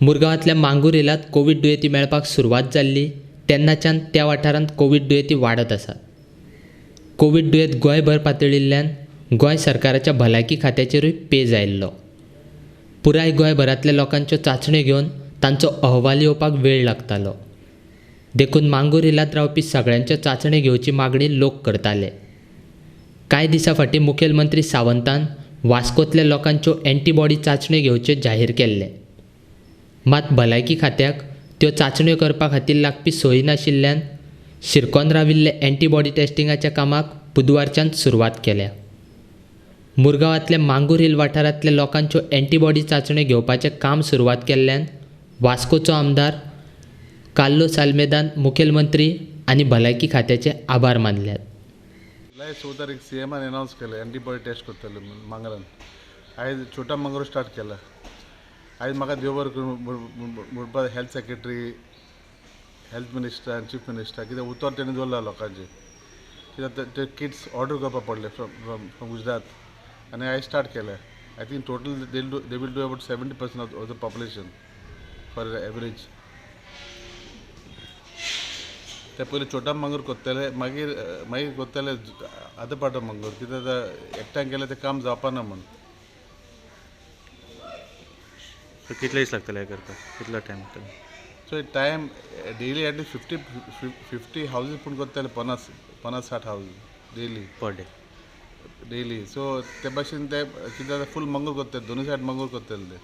मुरगांवांतल्या मांगूर हिलांत Covid दुयेंती मेळपाक सुरवात जाल्ली तेन्नाच्यान त्या वाठारांत कोवीड दुयेंती वाडत आसात. कोवीड दुयेंत गोंयभर पातळिल्ल्यान गोंय सरकाराच्या भलायकी खात्याचेरूय पेज आयिल्लो. पुराय गोंयभरांतल्या लोकांच्यो चांचण्यो घेवन तांचो अहवाल येवपाक वेळ लागतालो. देखून मांगूर हिलांत रावपी सगळ्यांच्यो चांचण्यो घेवची मागणी लोक करताले. कांय दिसां फाटीं मुखेलमंत्री सावंतान वास्कोंतल्या लोकांच्यो एन्टीबॉडी चांचण्यो घेवच्यो जाहीर केल्लें. मात भलायकी खात्याक त्यो चांचण्यो करपा खातीर लागपी सोयी नाशिल्ल्यान शिरकोन राविल्ले एन्टीबॉडी टेस्टिंगाच्या कामाक बुधवारच्यान सुरवात केल्या. मुरगांवांतल्या मांगूर हिल वाठारांतल्या लोकांच्यो एन्टीबॉडी चांचण्यो घेवपाचें काम सुरवात केल्ल्यान वास्कोचो आमदार कार्लोस आल्मेदान मुखेलमंत्री आनी भलायकी खात्याचे आभार मानल्यात. जुलय 6 तारीख सी एमान अनावन्स केलें एन्टीबॉडी टेस्ट करतले म्हणून मांगरान. आयज छोटा मांगूर स्टार्ट केला. आयज म्हाका देव बरें करूं म्हणपाक हेल्थ सेक्रेटरी, हेल्थ मिनिस्टर आनी चीफ मिनिस्टर कित्याक उतर तेणी दवरला लोकांचेर. कित्याक ते किट्स ऑर्डर करपाक पडले फ्रॉम फ्रॉम फ्रॉम गुजरात आनी आयज स्टार्ट केलें. I think total they will do about 70% of the population for average. ते पयलीं छोटा मांगूर करतले, मागीर मागीर करतले अदर पार्ट ऑफ मांगूर. कित्याक एकठांय केलें तें काम जावपा ना म्हूण. कितले दीस लागतले हें करपाक, कितलो टायम लागतलो? So time daily at least 50 houses पूण करतले, 50-60 houses daily per day daily. So ते भाशेन ते कितें जाता फूल मांगूर करतले, दोनूय सायड मांगूर करतले ते.